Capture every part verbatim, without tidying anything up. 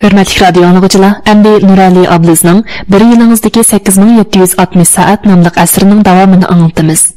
ھۆرمەتلىك رادىيو ئاڭلىغۇچىلار، ئەمدى نۇرئەلى ئابلىزنىڭ بىر يىلىڭىزدىكى سەككىز مىڭ يەتتە يۈز ئاتمىش سائەت ناملىق ئەسىرىنىڭ داۋامىنى ئاڭلىتىمىز.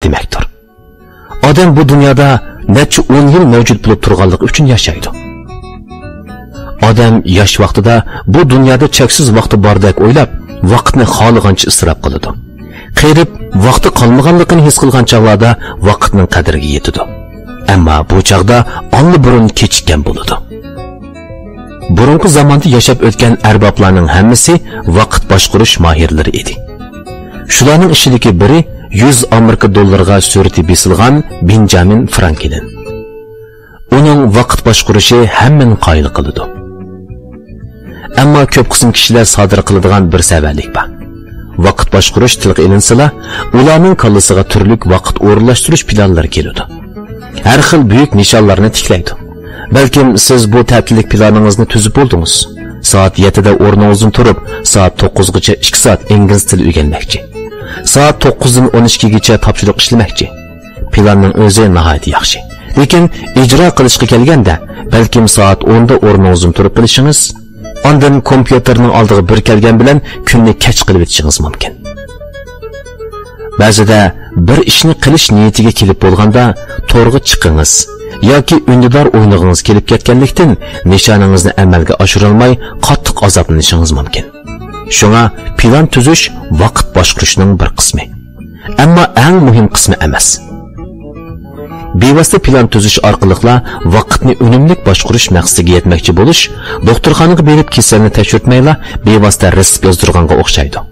دېمەكتۇر. ئادەم بۇ دۇنيادا نەچچە ئون يىل مەۋجۇت بولۇپ تۇرغانلىقى ئۈچۈن ياشايدۇ. ئادەم ياش ۋاقتىدا بۇ دۇنيادا چەكسىز ۋاقتى باردەك ئويلاپ، ۋاقىتنى خالىغانچە ئىسراپ قىلىدۇ. قېرىپ، ۋاقتى قالمىغانلىقىنى ھېس قىلغان چاغلاردا ۋاقىتنىڭ قەدرىگە يېتىدۇ. ئەمما بۇ چاغدا ئاللىبۇرۇن كېچىككەن بولىدۇ. بۇرۇنقى زاماندا ياشاپ ئۆتكەن ئەربابلارنىڭ ھەممىسى ۋاقىت باشقۇرۇش ماھىرلىرى ئىدى. شۇلارنىڭ ئىچىدىكى بىرى يۈز ئامېرىكا دوللىرىغا سۈرىتى بېسىلغان بېنجامىن فرانكلىن. ئۇنىڭ ۋاقىت باشقۇرۇشى ھەممىنى قايىل قىلىدۇ. ئەمما كۆپ قىسىم كىشىلەر سادىر قىلىدىغان بىر سەۋەنلىك بار. ۋاقىت باشقۇرۇش تىلغا ئېلىنسىلا، ئۇلارنىڭ كاللىسىغا تۈرلۈك ۋاقىت ئورۇنلاشتۇرۇش پىلانلىرى كېلىدۇ. ھەر خىل بۈيۈك نىشانلارنى تىكلەيدۇ. بەلكىم سىز بۇ تەتۈرلۈك پىلانىڭىزنى تۈزۈپ بولدىڭىز. سائەت يەتتىدە ئورنىڭىزدىن تۇرۇپ، سائەت توققۇزغىچە ئىككى سائەت ئىنگلىز تىلى ئۆگەنمەكچى. سائەت توققۇزدىن ئون ئىككىگىچە تاپشۇرۇق ئىشلىمەكچى. پىلاننىڭ ئۆزى ناھايىتى ياخشى. لېكىن ئىجرا قىلىشقا كەلگەندە، بەلكىم سائەت ئوندا ئورنىڭىزدىن تۇرۇپ قېلىشىڭىز، ئاندىن كومپيۇتېرنىڭ ئالدىغا بىر كەلگەن بىلەن كۈننى كەچ قىلىۋېتىشىڭىز مۇمكىن. بەزىدە بىر ئىشنى قىلىش نىيىتىگە كېلىپ بولغاندا، تورغا چىقىڭىز ياكى ئۈندىدار ئوينىغىڭىز كېلىپ كەتكەنلىكتىن، نىشانىڭىزنى ئەمەلگە ئاشۇرالماي، قاتتىق ئازابلىنىشىڭىز مۇمكىن. شۇڭا پىلان تۈزۈش ۋاقىت باشقۇرۇشنىڭ بىر قىسمى. ئەمما ئەڭ مۇھىم قىسمى ئەمەس. بىۋاسىتە پىلان تۈزۈش ئارقىلىقلا ۋاقىتنى ئۈنۈملۈك باشقۇرۇش مەقسىتىگە يەتمەكچى بولۇش، دوختۇرخانىغا بېرىپ كېسەلنى تەكشۈرتمەيلا بىۋاسىتە رېتسېپ يازدۇرغانغا ئوخشايدۇ.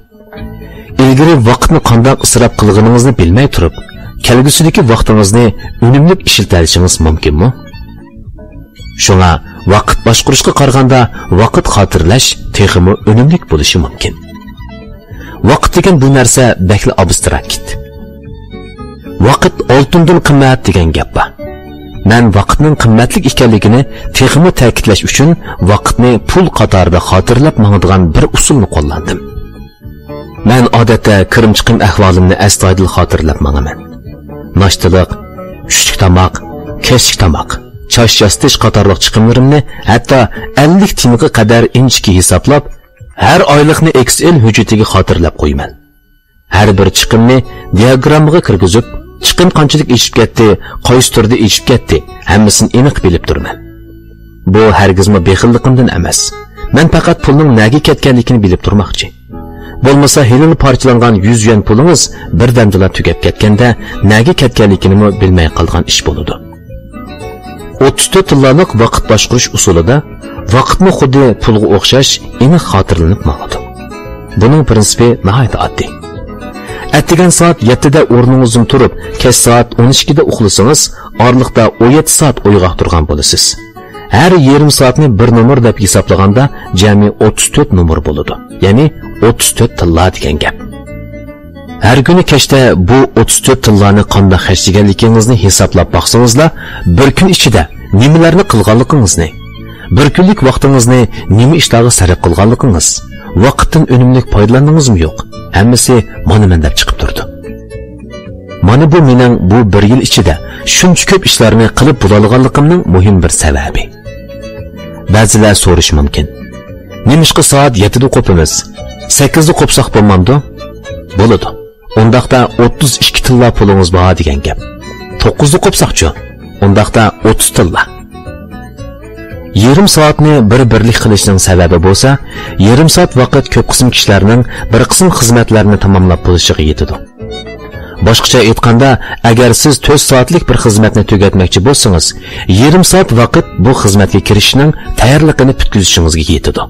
ئىلگىرى ۋاقىتنى قانداق ئىسراپ قىلغىنىڭىزنى بىلمەي تۇرۇپ، كەلگۈسىدىكى ۋاقتىڭىزنى ئۈنۈملۈك ئىشلىتەلىشىڭىز مۇمكىنمۇ؟ شۇڭا ۋاقىت باشقۇرۇشقا قارىغاندا ۋاقىت خاتىرىلەش تېخىمۇ ئۈنۈملۈك بولۇشى مۇمكىن. ۋاقىت دېگەن بۇ نەرسە بەكلا ئابستراكت. ۋاقىت ئالتۇندىن قىممەت دېگەن گەپ بار. مەن ۋاقىتنىڭ قىممەتلىك ئىكەنلىكىنى تېخىمۇ تەكىتلەش ئۈچۈن ۋاقىتنى پۇل قاتارىدا خاتىرىلەپ ماڭىدىغان بىر ئۇسۇلنى قوللاندىم. مەن ئادەتتە كىرىم-چىقىم ئەھۋالىمنى ئەستايىدىل خاتىرىلەپ ماڭىمەن. ناشتىلىق، چۈشلۈك تاماق، كەچلىك تاماق، چاچ ياسىتىش قاتارلىق چىقىملىرىمنى ھەتتا ئەللىك تىيىنغا قەدەر ئىنچىكە ھېسابلاپ، ھەر ئايلىقنى ئېكسېل ھۆججىتىگە خاتىرىلەپ قويىمەن. ھەر بىر چىقىمنى دىياگراممىغا كىرگۈزۈپ، چىقىم قانچىلىك ئېشىپ كەتتى، قايسى تۈردە ئېشىپ كەتتى، ھەممىسىنى ئېنىق بىلىپ تۇرىمەن. بۇ ھەرگىزمۇ بېخىللىقىمدىن ئەمەس. مەن پەقەت پۇلنىڭ نەگە كەتكەنلىكىنى بىلىپ تۇرماقچى. بولمىسا ھېلىلا پارچىلانغان يۈز يۈەن پۇلىڭىز بىردەمدىلا تۈگەپ كەتكەندە نەگە كەتكەنلىكىنىمۇ بىلمەي قالغان ئىش بولىدۇ. ئوتتۇز تۆت تىللالىق ۋاقىت باشقۇرۇش ئۇسۇلىدا ۋاقىتمۇ خۇددى پۇلغا ئوخشاش ئېنىق خاتىرىلىنىپ ماڭىدۇ. بۇنىڭ پىرىنسىپى ناھايىتى ئاددىي. ئەتىگەن سائەت يەتتىدە ئورنىڭىزدىن تۇرۇپ، كەچ سائەت ئون ئىككىدە ئۇخلىسىڭىز، ئارىلىقتا ئون يەتتە سائەت ئويغاق تۇرغان بولىسىز. ھەر يېرىم سائەتنى بىر نومۇر دەپ ھېسابلىغاندا، جەمئىي ئوتتۇز تۆت نومۇر بولىدۇ. يەنى ئوتتۇز تۆت تىللا دېگەن گەپ. ھەر كۈنى كەچتە بۇ ئوتتۇز تۆت تىللانى قانداق خەجلىگەنلىكىڭىزنى ھېسابلاپ باقسىڭىزلا، بىر كۈن ئىچىدە نېمىلەرنى قىلغانلىقىڭىزنى، بىر كۈنلۈك ۋاقتىڭىزنى نېمە ئىشلارغا سەرپ قىلغانلىقىڭىز، ۋاقىتتىن ئۈنۈملۈك پايدىلاندىڭىزمۇ يوق، ھەممىسى مانا مەن دەپ چىقىپ تۇرىدۇ. مانا بۇ مېنىڭ بۇ بىر يىل ئىچىدە شۇنچە كۆپ ئىشلارنى قىلىپ بولالىغانلىقىمنىڭ مۇھىم بىر سەۋەبى. بەزىلەر سورىشى مۇمكىن، نېمىشقا سائەت يەتتىدە قوپىمىز؟ سەككىزدە قوپساق بولمامدۇ؟ بولىدۇ. ئۇنداقتا ئوتتۇز ئىككى تىللا پۇلىڭىز بار دېگەن گەپ. توققۇزدا قوپساقچۇ؟ ئۇنداقتا ئوتتۇز تىللا. يېرىم سائەتنى بىر بىرلىك قىلىشنىڭ سەۋەبى بولسا، يېرىم سائەت ۋاقىت كۆپ قىسىم كىشىلەرنىڭ بىر قىسىم خىزمەتلەرنى تاماملاپ بولۇشىغا يېتىدۇ. باشقىچە ئېيتقاندا، ئەگەر سىز تۆت سائەتلىك بىر خىزمەتنى تۈگەتمەكچى بولسىڭىز، يېرىم سائەت ۋاقىت بۇ خىزمەتكە كىرىشىشنىڭ تەييارلىقىنى پۈتكۈزۈشىڭىزگە يېتىدۇ.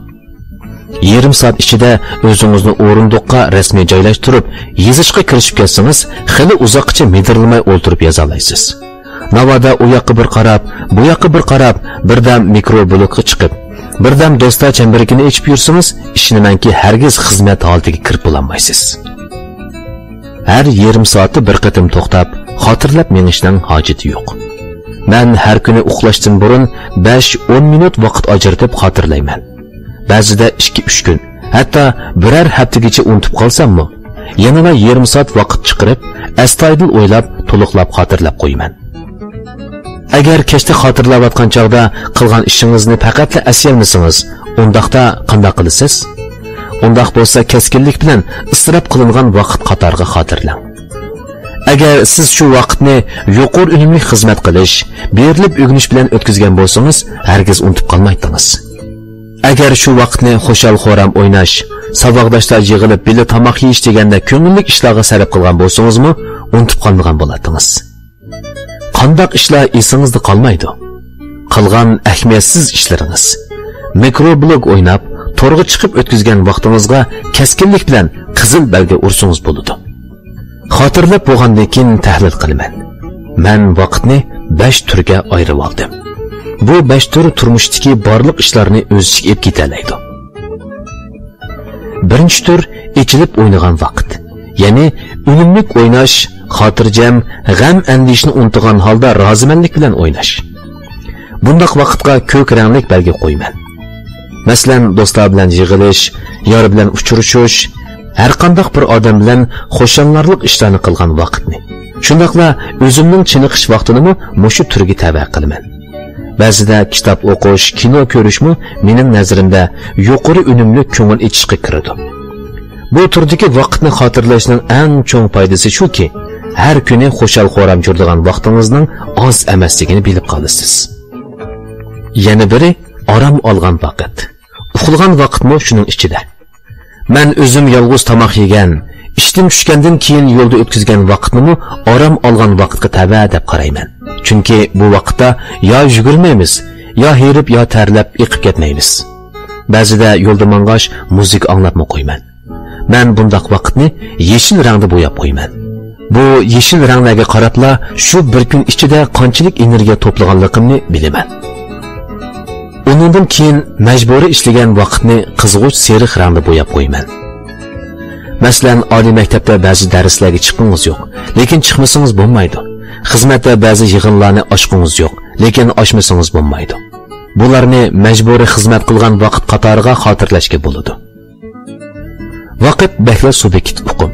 يېرىم سائەت ئىچىدە ئۆزىڭىزنى ئورۇندۇققا رەسمىي جايلاشتۇرۇپ، يېزىشقا كىرىشىپ كەتسىڭىز، خېلى ئۇزاققىچە مىدىرلىماي ئولتۇرۇپ يازالايسىز. ناۋادا ئۇ ياققا بىر قاراپ، بۇ ياققا بىر قاراپ، بىردەم مىكرو بلوكقا چىقىپ، بىردەم دوستلار چەمبىرىكىنى ئېچىپ يۈرسىڭىز، ئىشىنىمەنكى، ھەرگىز خىزمەت ھالىتىگە كىرىپ بولالمايسىز. ھەر يېرىم سائەتتە بىر قېتىم توختاپ، خاتىرىلەپ مېڭىشنىڭ ھاجىتى يوق. مەن ھەر كۈنى ئۇخلاشتىن بۇرۇن بەش، ئون مىنۇت ۋاقىت ئاجرىتىپ خاتىرىلەيمەن. بەزىدە ئىككى، ئۈچ كۈن، ھەتتا بىرەر ھەپتىگىچە ئۇنتۇپ قالساممۇ، يەنىلا يېرىم سائەت ۋاقىت چىقىرىپ، ئەستايىدىل ئويلاپ، تولۇقلاپ خاتىرىلەپ قويىمەن. ئەگەر كەچتە خاتىرىلەۋاتقان چاغدا قىلغان ئىشىڭىزنى پەقەتلا ئەسلىيەلمىسىڭىز، ئۇنداقتا قانداق قىلىسىز؟ ئۇنداق بولسا كەسكىنلىك بىلەن ئىسراپ قىلىنغان ۋاقىت قاتارىغا خاتىرىلەڭ. ئەگەر سىز شۇ ۋاقىتنى يۇقىرى ئۈنۈملۈك خىزمەت قىلىش، بېرىلىپ ئۆگىنىش بىلەن ئۆتكۈزگەن بولسىڭىز، ھەرگىز ئۇنتۇپ قالمايتتىڭىز. ئەگەر شۇ ۋاقىتنى خۇشال-خۇرام ئويناش، ساۋاقداشلار يىغىلىپ بىللە تاماق يېيىش دېگەندەك كۆڭۈللۈك ئىشلارغا سەرپ قىلغان بولسىڭىزمۇ، ئۇنتۇپ قالمىغان بولاتتىڭىز. قانداق ئىشلار ئېسىڭىزدە قالمايدۇ؟ قىلغان ئەھمىيەتسىز ئىشلىرىڭىز. مىكرو بلوگ ئويناپ، تورغا چىقىپ ئۆتكۈزگەن ۋاقتىڭىزغا كەسكىنلىك بىلەن قىزىل بەلگە ئۇرسىڭىز بولىدۇ. خاتىرىلەپ بولغاندىن كېيىن تەھلىل قىلىمەن. مەن ۋاقىتنى بەش تۈرگە ئايرىۋالدىم. بۇ بەش تۈر تۇرمۇشتىكى بارلىق ئىشلارنى ئۆز ئىچىگە ئېلىپ كېتەلەيدۇ. بىرىنچى تۈر ئېچىلىپ ئوينىغان ۋاقىت. يەنى ئۈنۈملۈك ئويناش، خاتىرجەم، غەم-ئەندىشىنى ئۇنتۇغان ھالدا رازىمەنلىك بىلەن ئويناش. بۇنداق ۋاقىتقا كۆك رەڭلىك بەلگە قويىمەن. مەسىلەن، دوستلار بىلەن يىغىلىش، يار بىلەن ئۇچرىشىش، ھەرقانداق بىر ئادەم بىلەن خۇشاللىنارلىق ئىشلارنى قىلغان ۋاقىتنى. شۇنداقلا ئۆزۈمنىڭ چېنىقىش ۋاقتىنىمۇ مۇشۇ تۈرگە تەۋە قىلىمەن. بەزىدە كىتاب ئوقۇش، كىنو كۆرۈشمۇ مېنىڭ نەزىرىمدە يۇقىرى ئۈنۈملۈك كۆڭۈل ئېچىشقا كىرىدۇ. بۇ تۈردىكى ۋاقىتنى خاتىرىلەشنىڭ ئەڭ چوڭ پايدىسى شۇكى، ھەر كۈنى خۇشال-خۇرام يۈرىدىغان ۋاقتىڭىزنىڭ ئاز ئەمەسلىكىنى بىلىپ قالىسىز. يەنە بىرى، ئارام ئالغان ۋاقىت. ئۇخلىغان ۋاقىتمۇ شۇنىڭ ئىچىدە. مەن ئۆزۈم يالغۇز تاماق يېگەن، ئىشتىن چۈشكەندىن كېيىن يولدا ئۆتكۈزگەن ۋاقىتنىمۇ ئارام ئالغان ۋاقىتقا تەۋە دەپ قارايمەن. چۈنكى بۇ ۋاقىتتا يا يۈگۈرمەيمىز، يا ھېرىپ، يا تەرلەپ ئېقىپ كەتمەيمىز. بەزىدە يولدا ماڭغاچ مۇزىكا ئاڭلاپمۇ قويىمەن. مەن بۇنداق ۋاقىتنى يېشىل رەڭدە بوياپ قويىمەن. بۇ يېشىل رەڭلەرگە قاراپلا شۇ بىر كۈن ئىچىدە قانچىلىك ئېنېرگىيە توپلىغانلىقىمنى بىلىمەن. ئۇنىڭدىن كېيىن مەجبۇرىي ئىشلىگەن ۋاقىتنى قىزغۇچ سېرىق رەڭدە بوياپ قويىمەن. مەسىلەن، ئالىي مەكتەپتە بەزى دەرسلەرگە چىققۇڭىز يوق، لېكىن چىقمىسىڭىز بولمايدۇ. خىزمەتتە بەزى يىغىنلارنى ئاچقۇڭىز يوق، لېكىن ئاچمىسىڭىز بولمايدۇ. بۇلارنى مەجبۇرىي خىزمەت قىلغان ۋاقىت قاتارىغا خاتىرىلەشكە بولىدۇ. ۋاقىت بەكلا سۇبيېكتىپ ئۇقۇم.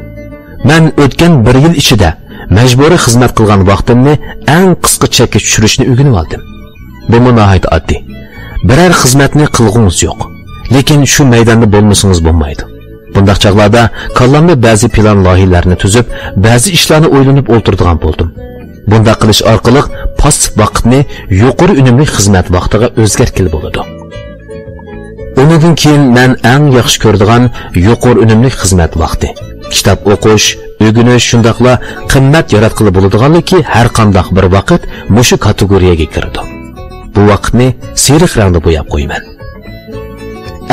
مەن ئۆتكەن بىر يىل ئىچىدە مەجبۇرىي خىزمەت قىلغان ۋاقتىمنى ئەڭ قىسقا چەككە چۈشۈرۈشنى ئۆگىنىۋالدىم. بۇمۇ ناھايىتى ئاددىي. بىرەر خىزمەتنى قىلغۇڭىز يوق، لېكىن شۇ مەيداندا بولمىسىڭىز بولمايدۇ. بۇنداق چاغلاردا كاللامدا بەزى پىلان لايىھەلەرنى تۈزۈپ، بەزى ئىشلارنى ئويلىنىپ ئولتۇرىدىغان بولدۇم. بۇنداق قىلىش ئارقىلىق پاسسىپ ۋاقىتنى يۇقىرى ئۈنۈملۈك خىزمەت ۋاقتىغا ئۆزگەرتكىلى بولىدۇ. ئۇنىڭدىن كېيىن مەن ئەڭ ياخشى كۆرىدىغان يۇقىرى ئۈنۈملۈك خىزمەت ۋاقتى. كىتاب ئوقۇش، ئۆگىنىش، شۇنداقلا قىممەت ياراتقىلى بولىدىغانلىكى ھەر قانداق بىر ۋاقىت مۇشۇ كاتېگورىيەگە كىرىدۇ. بۇ ۋاقىتنى سېرىق رەڭدە بوياپ قويىمەن.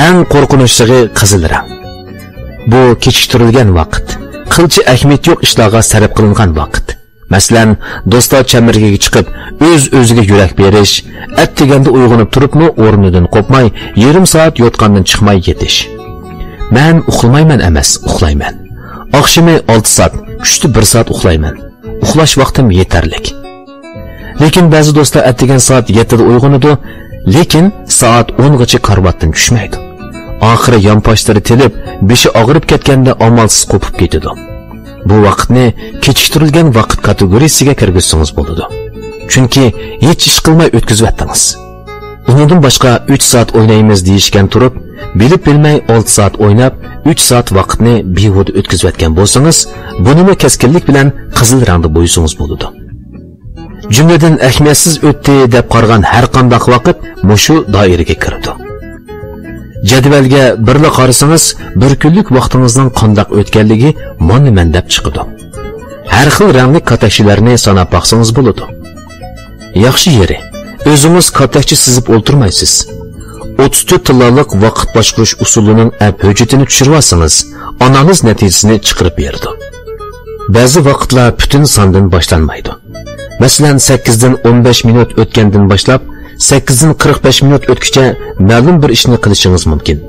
ئەڭ قورقۇنچلۇقى قىزىل رەڭ. بۇ كېچىكتۈرۈلگەن ۋاقىت. قىلچە ئەھمىيىتى يوق ئىشلارغا سەرپ قىلىنغان ۋاقىت. مەسىلەن، دوستلار چەمبىرىكىگە چىقىپ، ئۆز-ئۆزىگە يۈرەك بېرىش، ئەتىگەندە ئويغىنىپ تۇرۇپمۇ ئورنىدىن قوپماي، يېرىم سائەت يوتقاندىن چىقماي يېتىش. مەن ئۇخلىمايمەن ئەمەس، ئۇخلايمەن. ئاخشىمى ئالتە سائەت، چۈشتە بىر سائەت ئۇخلايمەن. ئۇخلاش ۋاقتىم يېتەرلىك. لېكىن بەزى دوستلار ئەتىگەن سائەت يەتتىدە ئويغىنىدۇ، لېكىن سائەت ئونغىچە كارىۋاتتىن چۈشمەيدۇ. ئاخىرى يانپاشلىرى تېلىپ، بېشى ئاغرىپ كەتكەندە ئامالسىز قوپۇپ كېتىدۇ. بۇ ۋاقىتنى كېچىكتۈرۈلگەن ۋاقىت كاتېگورىيىسىگە كىرگۈزسىڭىز بولىدۇ. چۈنكى ھېچ ئىش قىلماي ئۆتكۈزۈۋەتتىڭىز. ئۇنىڭدىن باشقا ئۈچ سائەت ئوينايمىز دېيىشكەن تۇرۇپ، بىلىپ-بىلمەي ئالتە سائەت ئويناپ، ئۈچ سائەت ۋاقىتنى بىھۇدە ئۆتكۈزۈۋەتكەن بولسىڭىز، بۇنىمۇ كەسكىنلىك بىلەن قىزىل رەڭدە بويىسىڭىز بولىدۇ. جۈملىدىن ئەھمىيەتسىز ئۆتتى دەپ قارىغان ھەر قانداق ۋاقىت مۇشۇ دائىرىگە كىرىدۇ. جەدۋەلگە بىرلا قارىسىڭىز، بىر كۈنلۈك ۋاقتىڭىزنىڭ قانداق ئۆتكەنلىكى مانا مەن دەپ چىقىدۇ. ھەر خىل رەڭلىك كاتەكچىلەرنى ساناپ باقسىڭىز بولىدۇ. ياخشى يېرى، ئۆزىڭىز كاتەكچە سىزىپ ئولتۇرمايسىز. ئوتتۇز تۆت تىللالىق ۋاقىت باشقۇرۇش ئۇسۇلىنىڭ ئەپ ھۆججىتىنى چۈشۈرۈۋالسىڭىز، ئانالىز نەتىجىسىنى چىقىرىپ بېرىدۇ. بەزى ۋاقىتلار پۈتۈن ساندىن باشلانمايدۇ. مەسىلەن، سەككىزدىن ئون بەش مىنۇت ئۆتكەندىن باشلاپ، سەككىزدىن قىرىق بەش مىنۇت ئۆتكۈچە مەلۇم بىر ئىشنى قىلىشىڭىز مۇمكىن.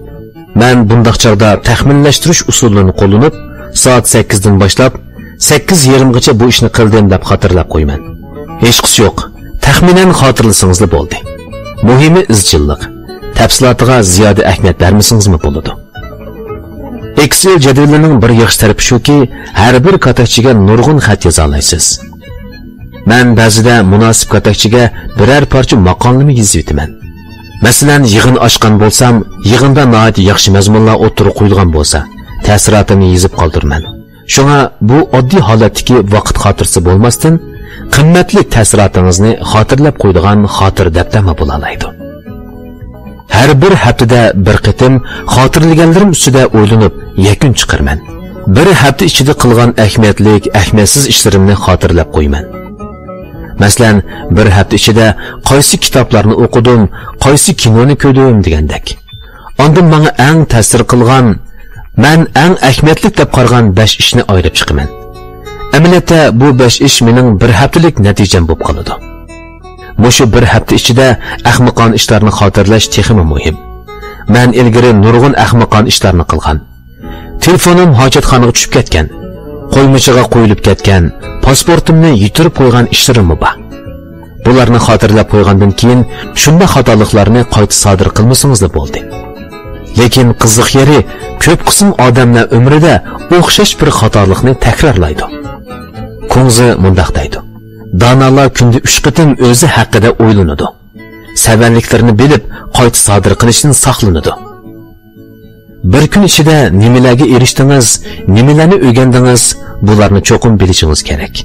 مەن بۇنداق چاغدا تەخمىنلەشتۈرۈش ئۇسۇلىنى قوللىنىپ، سائەت سەككىزدىن باشلاپ، سەككىز يېرىمغىچە بۇ ئىشنى قىلدىم دەپ خاتىرىلەپ قويىمەن. ھېچقىسى يوق. تەخمىنەن خاتىرىلىسىڭىزلا بولدى. مۇھىمى ئىزچىللىق. تەپسىلاتىغا زىيادە ئەھمىيەت بەرمىسىڭىزمۇ بولىدۇ. ئېكسېل جەدۋىلىنىڭ بىر ياخشى تەرىپى شۇكى، ھەر بىر كاتەكچىگە نۇرغۇن خەت يازالايسىز. مەن بەزىدە مۇناسىپ كاتەكچىگە بىرەر پارچە ماقالىمۇ يېزىۋېتىمەن. مەسىلەن، يىغىن ئاچقان بولسام، يىغىندا ناھايىتى ياخشى مەزمۇنلار ئوتتۇرىغا قويۇلغان بولسا، تەسىراتىمنى يېزىپ قالدۇرىمەن. شۇڭا بۇ ئاددىي ھالەتتىكى ۋاقىت خاتىرىسى بولماستىن، قىممەتلىك تەسىراتىڭىزنى خاتىرىلەپ قويىدىغان خاتىرە دەپتەرمۇ بولالايدۇ. ھەر بىر ھەپتىدە بىر قېتىم خاتىرىلىگەنلىرىم ئۈستىدە ئويلىنىپ، يەكۈن چىقىرىمەن. بىر ھەپتە ئىچىدە قىلغان ئەھمىيەتلىك، ئەھمىيەتسىز ئىشلىرىمنى خاتىرىلەپ قويىمەن. مەسىلەن، بىر ھەپتە ئىچىدە قايسى كىتابلارنى ئوقۇدۇم، قايسى كىنونى كۆردۈم دېگەندەك. ئاندىن ماڭا ئەڭ تەسىر قىلغان، مەن ئەڭ ئەھمىيەتلىك دەپ قارىغان بەش ئىشنى ئايرىپ چىقىمەن. ئەمەلىيەتتە بۇ بەش ئىش مېنىڭ بىر ھەپتىلىك نەتىجەم بولۇپ قالىدۇ. مۇشۇ بىر ھەپتە ئىچىدە ئەخمىقانە ئىشلارنى خاتىرىلەش تېخىمۇ مۇھىم. مەن ئىلگىرى نۇرغۇن ئەخمىقانە ئىشلارنى قىلغان. تېلېفونۇم ھاجەتخانىغا چۈشۈپ كەتكەن، قويمىچىغا قويۇلۇپ كەتكەن، پاسپورتۇمنى يىتىرىپ قويغان ئىشلىرىممۇ بار. بۇلارنى خاتىرىلەپ قويغاندىن كېيىن، شۇنداق خاتالىقلارنى قايتا سادىر قىلمىسىڭىزلا بولدى. لېكىن قىزىق يېرى، كۆپ قىسىم ئادەملەر ئۆمرىدە ئوخشاش بىر خاتالىقنى تەكرارلايدۇ. كۇڭزى مۇنداق دەيدۇ: دانالار كۈندە ئۈچ قېتىم ئۆزى ھەققىدە ئويلىنىدۇ. سەۋەنلىكلىرىنى بىلىپ، قايتا سادىر قىلىشتىن ساقلىنىدۇ. بىر كۈن ئىچىدە نېمىلەرگە ئېرىشتىڭىز، نېمىلەرنى ئۆگەندىڭىز، بۇلارنى چوقۇم بىلىشىڭىز كېرەك.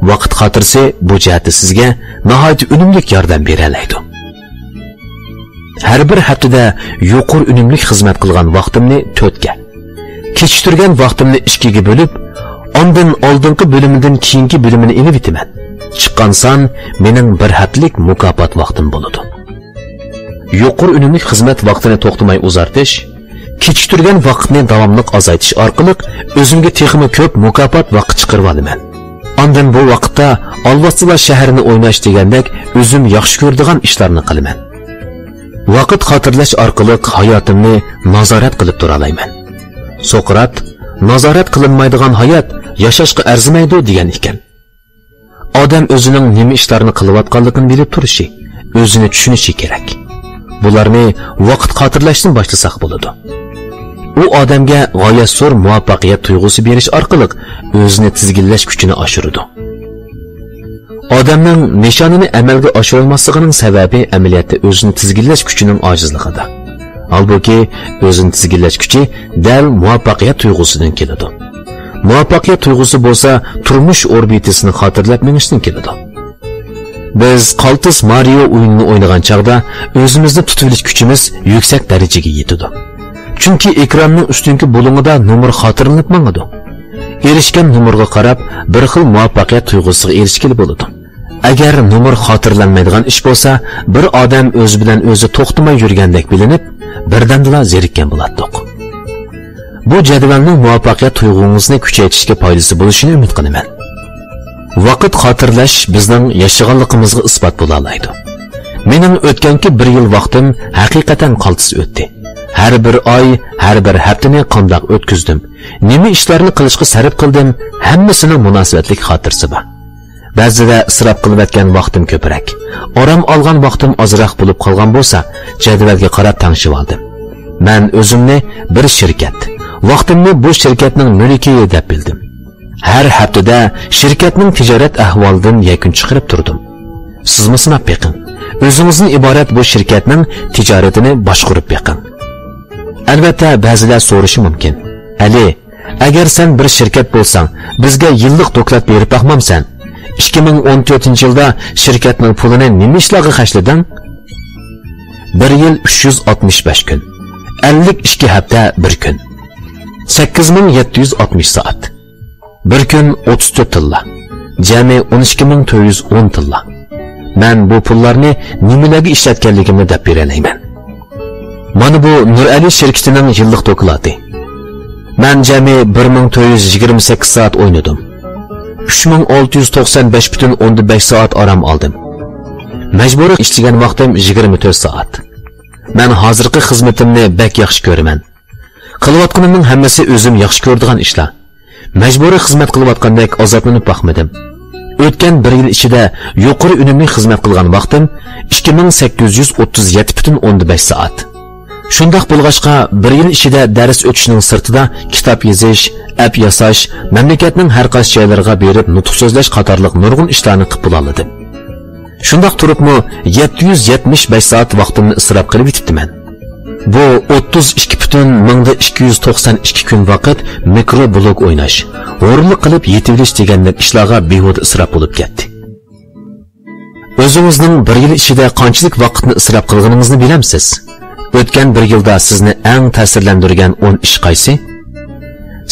ۋاقىت خاتىرىسى بۇ جەھەتتە سىزگە ناھايىتى ئۈنۈملۈك ياردەم بېرەلەيدۇ. ھەر بىر ھەپتىدە يۇقىرى ئۈنۈملۈك خىزمەت قىلغان ۋاقتىمنى تۆتكە، كېچىكتۈرگەن ۋاقتىمنى ئىككىگە بۆلۈپ، ئاندىن ئالدىنقى بۆلۈمىدىن كېيىنكى بۆلۈمىنى ئېلىۋېتىمەن. چىققان سان مېنىڭ بىر ھەپتىلىك مۇكاپات ۋاقتىم بولىدۇ. يۇقىرى ئۈنۈملۈك خىزمەت ۋاقتىنى توختىماي ئۇزارتىش، كېچىكتۈرگەن ۋاقىتنى داۋاملىق ئازايتىش ئارقىلىق ئۆزۈمگە تېخىمۇ كۆپ مۇكاپات ۋاقىت چىقىرىۋالىمەن. ئاندىن بۇ ۋاقىتتا ئالۋاستىلار شەھىرىنى ئويناش دېگەندەك ئۆزۈم ياخشى كۆرىدىغان ئىشلارنى قىلىمەن. ۋاقىت خاتىرىلەش ئارقىلىق ھاياتىمنى نازارەت قىلىپ تۇرالايمەن. سوقرات: نازارەت قىلىنمايدىغان ھايات ياشاشقا ئەرزىمەيدۇ، دېگەن ئىكەن. ئادەم ئۆزىنىڭ نېمە ئىشلارنى قىلىۋاتقانلىقىنى بىلىپ تۇرۇشى، ئۆزىنى چۈشىنىشى كېرەك. بۇلارنى ۋاقىت خاتىرىلەشتىن باشلىساق بولىدۇ. ئۇ ئادەمگە غايەت زور مۇۋەپپەقىيەت تۇيغۇسى بېرىش ئارقىلىق ئۆزىنى تىزگىنلەش كۈچىنى ئاشۇرىدۇ. ئادەمنىڭ نىشانىنى ئەمەلگە ئاشۇرالماسلىقىنىڭ سەۋەبى ئەمەلىيەتتە ئۆزىنى تىزگىنلەش كۈچىنىڭ ئاجىزلىقىدا. ھالبۇكى، ئۆزىنى تىزگىنلەش كۈچى دەل مۇۋەپپەقىيەت تۇيغۇسىدىن كېلىدۇ. مۇۋەپپەقىيەت تۇيغۇسى بولسا تۇرمۇش ئوربىتىسىنى خاتىرىلەپ مېڭىشتىن كېلىدۇ. بىز قالتىس مارىيو ئويۇنىنى ئوينىغان چاغدا ئۆزىمىزنى تۇتۇۋېلىش كۈچىمىز يۈكسەك دەرىجىگە يېتىدۇ. چۈنكى ئېكراننىڭ ئۈستۈنكى بۇلۇڭىدا نومۇر خاتىرىلىنىپ ماڭىدۇ. ئېرىشكەن نومۇرغا قاراپ، بىر خىل مۇۋەپپەقىيەت تۇيغۇسىغا ئېرىشكىلى بولىدۇ. ئەگەر نومۇر خاتىرىلەنمەيدىغان ئىش بولسا، بىر ئادەم ئۆزى بىلەن ئۆزى توختىماي يۈرگەندەك بىلىنىپ، بىردەمدىلا زېرىككەن بولاتتۇق. بۇ جەدۋەلنىڭ مۇۋەپپەقىيەت تۇيغۇڭىزنى كۈچەيتىشكە پايدىسى بولۇشىنى ئۈمىد قىلىمەن. ۋاقىت خاتىرىلەش بىزنىڭ ياشىغانلىقىمىزغا ئىسپات بولالايدۇ. مېنىڭ ئۆتكەنكى بىر يىل ۋاقتىم ھەقىقەتەن قالتىس ئۆتتى. ھەر بىر ئاي، ھەر بىر ھەپتىنى قانداق ئۆتكۈزدۈم، نېمە ئىشلارنى قىلىشقا سەرپ قىلدىم، ھەممىسىنىڭ مۇناسىۋەتلىك خاتىرىسى بار. بەزىدە ئىسراپ قىلىۋەتكەن ۋاقتىم كۆپرەك، ئارام ئالغان ۋاقتىم ئازراق بولۇپ قالغان بولسا، جەدۋەلگە قاراپ تەڭشىۋالدىم. مەن ئۆزۈمنى بىر شىركەت، ۋاقتىمنى بۇ شىركەتنىڭ مۈلكى دەپ بىلدىم. ھەر ھەپتىدە شىركەتنىڭ تىجارەت ئەھۋالىدىن يەكۈن چىقىرىپ تۇردۇم. سىزمۇ سىناپ بېقىڭ. ئۆزىڭىزدىن ئىبارەت بۇ شىركەتنىڭ تىجارىتىنى باشقۇرۇپ بېقىڭ. ئەلۋەتتە، بەزىلەر سورىشى مۇمكىن: ئەلى، ئەگەر سەن بىر شىركەت بولساڭ، بىزگە يىللىق دوكلات بېرىپ باقمامسەن؟ ئىككى مىڭ ئون تۆتىنچى يىلدا شىركەتنىڭ پۇلىنى نېمە ئىشلارغا خەجلىدىڭ؟ بىر يىل ئۈچ يۈز ئاتمىش بەش كۈن، ئەللىك ئىككى ھەپتە بىر كۈن، سەككىز مىڭ يەتتە يۈز ئاتمىش سائەت. بىر كۈن ئوتتۇز تۆت تىللا، جەمئىي ئون ئىككى مىڭ تۆت يۈز ئون تىللا. مەن بۇ پۇللارنى نېمىلەرگە ئىشلەتكەنلىكىمنى دەپ بېرەلەيمەن. مانا بۇ نۇرئەلى شىركىتىنىڭ يىللىق دوكلاتى. مەن جەمئىي بىر مىڭ تۆت يۈز يىگىرمە سەككىز سائەت ئوينىدىم. ئۈچ مىڭ ئالتە يۈز توقسان بەش پۈتۈن ئوندىن بەش سائەت ئارام ئالدىم. مەجبۇرىي ئىشلىگەن ۋاقتىم يىگىرمە تۆت سائەت. مەن ھازىرقى خىزمىتىمنى بەك ياخشى كۆرىمەن. قىلىۋاتقىنىمنىڭ ھەممىسى ئۆزۈم ياخشى كۆرىدىغان ئىشلار. مەجبۇرىي خىزمەت قىلىۋاتقاندەك ئازابلىنىپ باقمىدىم. ئۆتكەن بىر يىل ئىچىدە يۇقىرى ئۈنۈملۈك خىزمەت قىلغان ۋاقتىم ئىككى مىڭ سەككىز يۈز ئوتتۇز يەتتە پۈتۈن ئوندىن بەش سائەت. شۇنداق بولغاچقا، بىر يىل ئىچىدە دەرس ئۆتۈشنىڭ سىرتىدا كىتاب يېزىش، ئەپ ياساش، مەملىكەتنىڭ ھەر قايسى جايلىرىغا بېرىپ نۇتۇق سۆزلەش قاتارلىق نۇرغۇن ئىشلارنى قىلىپ بولالىدىم. شۇنداق تۇرۇپمۇ يەتتە يۈز يەتمىش بەش سائەت ۋاقتىمنى ئىسراپ قىلىۋېتىپتىمەن. بۇ ئوتتۇز ئىككى پۈتۈن مىڭدا ئىككى يۈز توقسان ئىككى كۈن ۋاقىت مىكرو بلوگ ئويناش، ھورلۇق قىلىپ يېتىۋېلىش دېگەندەك ئىشلارغا بىھۇدە ئىسراپ بولۇپ كەتتى. ئۆزىڭىزنىڭ بىر يىل ئىچىدە قانچىلىك ۋاقىتنى ئىسراپ قىلغىنىڭىزنى بىلەمسىز؟ ئۆتكەن بىر يىلدا سىزنى ئەڭ تەسىرلەندۈرگەن ئون ئىش قايسى؟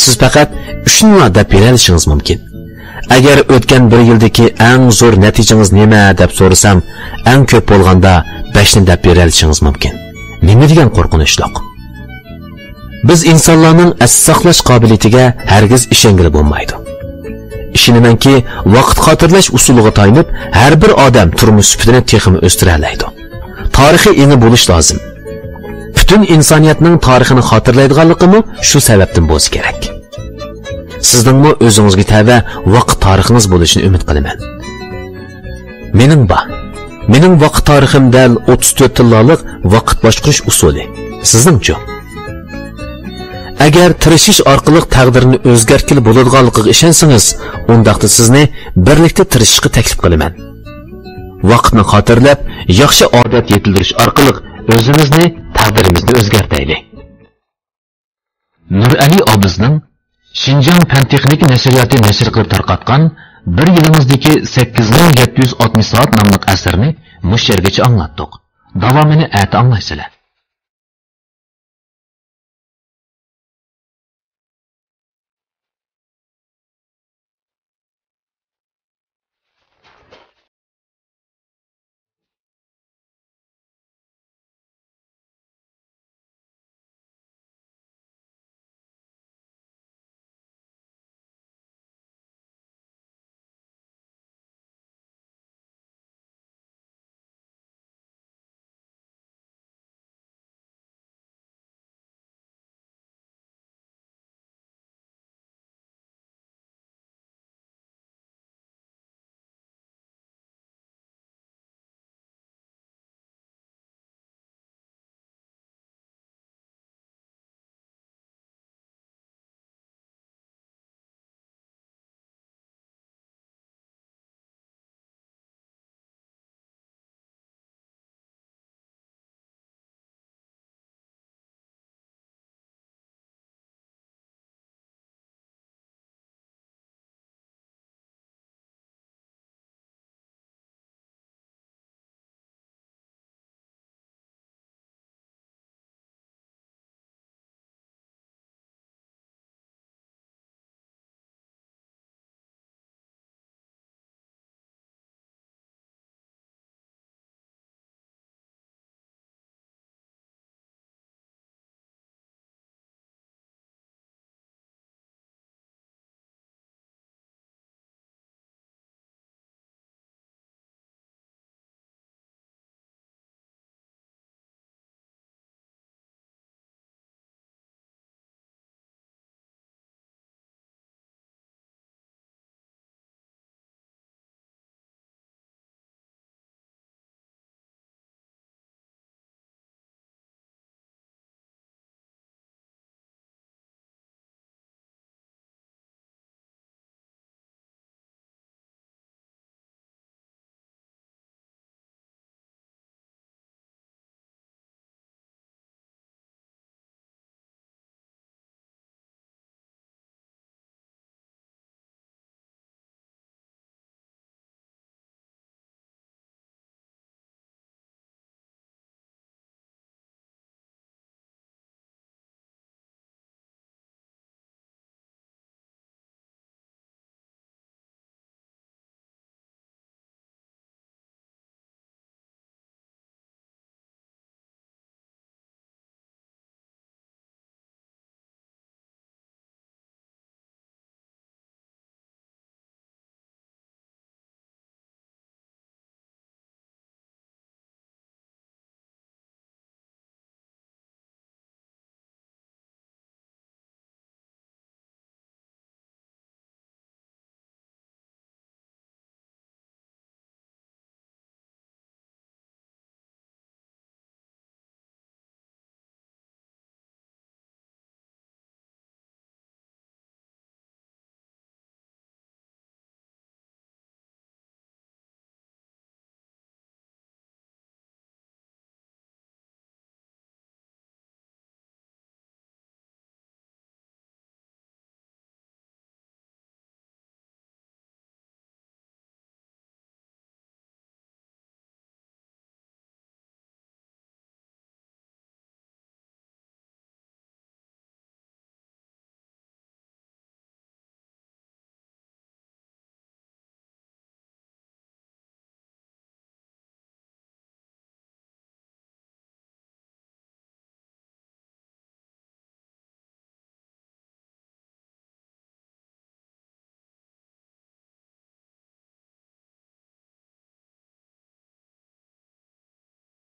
سىز پەقەت ئۈچنىلا دەپ بېرەلىشىڭىز مۇمكىن. ئەگەر ئۆتكەن بىر يىلدىكى ئەڭ زور نەتىجىڭىز نېمە دەپ سورىسام، ئەڭ كۆپ بولغاندا بەشنى دەپ بېرەلىشىڭىز مۇمكىن. نېمە دېگەن قورقۇنچلۇق! بىز ئىنسانلارنىڭ ئەستە ساقلاش قابىلىيىتىگە ھەرگىز ئىشەنگىلى بولمايدۇ. ئىش ئىشىنىمەنكى، ۋاقىت خاتىرىلەش ئۇسۇلىغا تايىنىپ، ھەر بىر ئادەم تۇرمۇش سۈپىتىنى تېخىمۇ ئۆستۈرەلەيدۇ. تارىخى ئېڭى بولۇش لازىم. پۈتۈن ئىنسانىيەتنىڭ تارىخىنى خاتىرىلەيدىغانلىقىمۇ شۇ سەۋەبتىن بولسا كېرەك. سىزنىڭمۇ ئۆزىڭىزگە تەۋە ۋاقىت تارىخىڭىز بولۇشىنى ئۈمىد قىلىمەن. مېنىڭ بار. مېنىڭ ۋاقىت تارىخىم دەل ئوتتۇز تۆت تىللالىق ۋاقىت باشقۇرۇش ئۇسۇلى. سىزنىڭچۇ؟ ئەگەر تىرىشىش ئارقىلىق تەقدىرنى ئۆزگەرتكىلى بولىدىغانلىقىغا ئىشەنسىڭىز، ئۇنداقتا سىزنى بىرلىكتە تىرىشىشقا تەكلىپ قىلىمەن. ۋاقىتنى خاتىرىلەپ، ياخشى ئادەت يېتىلدۈرۈش ئارقىلىق ئۆزىمىزنى، تەقدىرىمىزنى ئۆزگەرتەيلى. نۇرئەلى ئابىزنىڭ شىنجاڭ پەن تېخنىكا نەشرىياتى نەشر قىلىپ تارقاتقان بىر يىلىڭىزدىكى سەككىز مىڭ يەتتە يۈز ئاتمىش سائەت ناملىق ئەسىرىنى مۇشۇ يەرگىچە ئاڭلاتتۇق. داۋامىنى ئەتە ئاڭلايسىلەر.